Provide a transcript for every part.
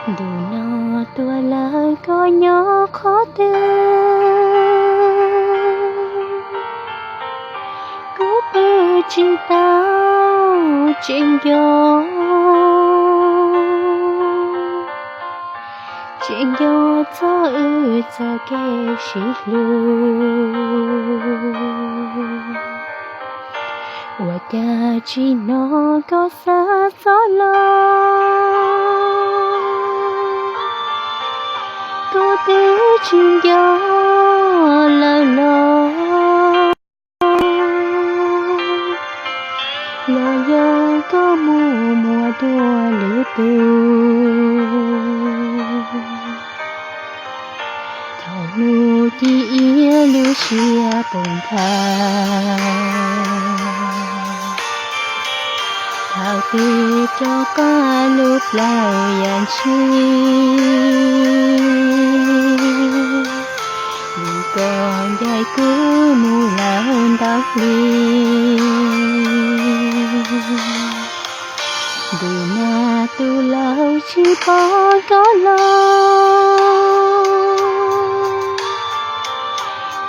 Ntu no tuag lawm koj nyob qhov twg? Kuv pw tsis tau, tseem nco, tseem nco txog wb txoj kev sib hlub. Ua cas tsis hnov koj xav txog los? Koj twb tsis nco lawm los? Los yog koj mus muaj dua lwm tus? Thaum hnub ci iab lub siab poob thav, thaum twg rov qab lub plaub yam ntshis, vim koj ncaim kuv mus lawm ntau hli. Ntu no tu lawm tsis pom koj los,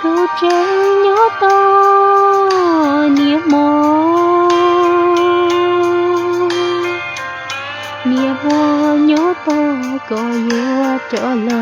kuv tseem nyob tos niaj hmo, niaj hmo nyob tos koj yuav rov los.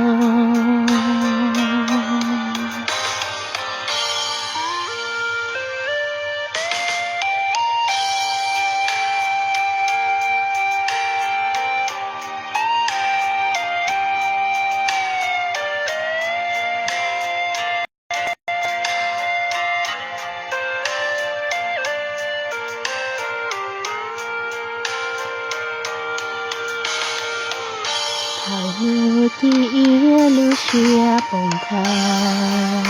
Thaum hnub ci iab lub siab poob thav,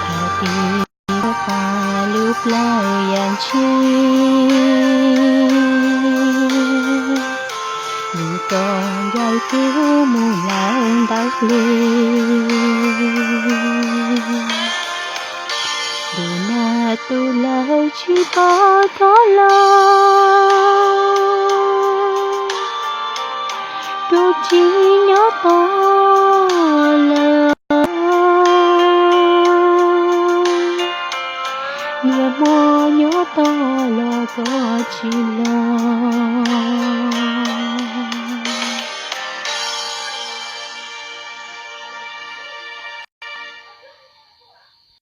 thaum twg rov qab lub plaub yam ntshis, vim koj ncaim kuv mus lawm ntau hli. Ntu no tu lawm tsis pom koj los, kuv tseem nyob tos lawm, niaj hmo nyob tos los koj tsis